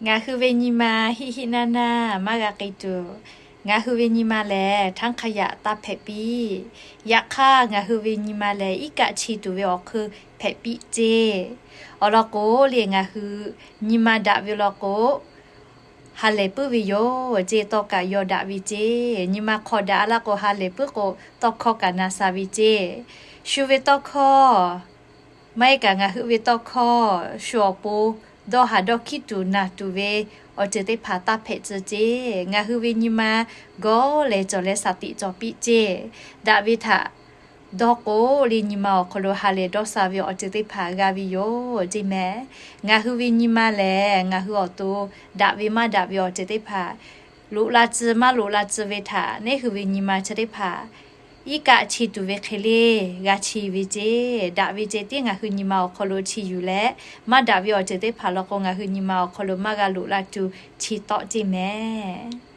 Ngaˬ hui ve nyi ma hiˆ hiˆ naˇ naˇ maˇ g'a k'ai tuˬ, ngaˬ hui ve nyi ma lehˬ htaˇ hk'a yaꞈ taˇ hpehꞈ piˇ. Yaꞈ hk'aˇ, ngaˬ hui ve nyi ma lehˬ iˉ kaˆ chi tuˬ ve awˬ hk'eun hpehꞈ piˇ ceˇ. Awˬ lawn k'o le, ngaˬ hui nyi ma daꞈ ve law k'o, ha lehˬ puiˉ ve yoˬ ceˇ. Tawˇ kaꞈ yaw daꞈ ve ceˇ. Nyi ma hk'aw daꞈ laˇ k'o, ha lehˬ puiˉ k'o, tawˇ hkawˇ kaꞈ na sha ve ceˇ. Shu ve tawˇ hkawˇ, maˇ heˆ kaꞈ ngaˬ hui ve tawˇ hkawˇ, shu awˬ pon dawˇ haˍ dawˇ hkiˉ tuˬ naˬ tuˬ ve awˬ ceuˬ teˇ hpaˍ taˇ hpehꞈ tcuh ceˇ. Ngaˬ hui ve nyi ma gawˇ lehˬ cawˬ leh shaˍ tiꞈ cawˬ piˇ ceˇ. Daꞈ ve htaꞈ dawˇ k'o le, nyi ma awˬ hk'aw lo ha lehˬ dawˇ sha ve awˬ ceuˬ teˇ hpaˍ g'a ve yoˬ ceˇ mehˍ. Ngaˬ hui ve nyi ma lehˬ, ngaˬ hui awˬ to daꞈ ve maˇ daꞈ ve awˬ ceuˬ teˇ hpaˍ loꞈ la tcuh maˇ loꞈ la tcuh ve htaꞈ neˉ hui ve nyi ma chi teˇ hpaˍ iˉ kaˆ chi tuˬ ve hk'e le g'a chi ve ceˇ. Daꞈ ve ceh tiˉ ngaˬ hui nyi ma awˬ hk'aw lo chi yuˬ leh, maˇ daꞈ ve awˬ ceuˬ teˇ hpaˍ law k'o, ngaˬ hui nyi ma awˬ hk'aw lo maˇ g'a loꞈ la tuˬ chi tawˆ ceˇ mehˍ.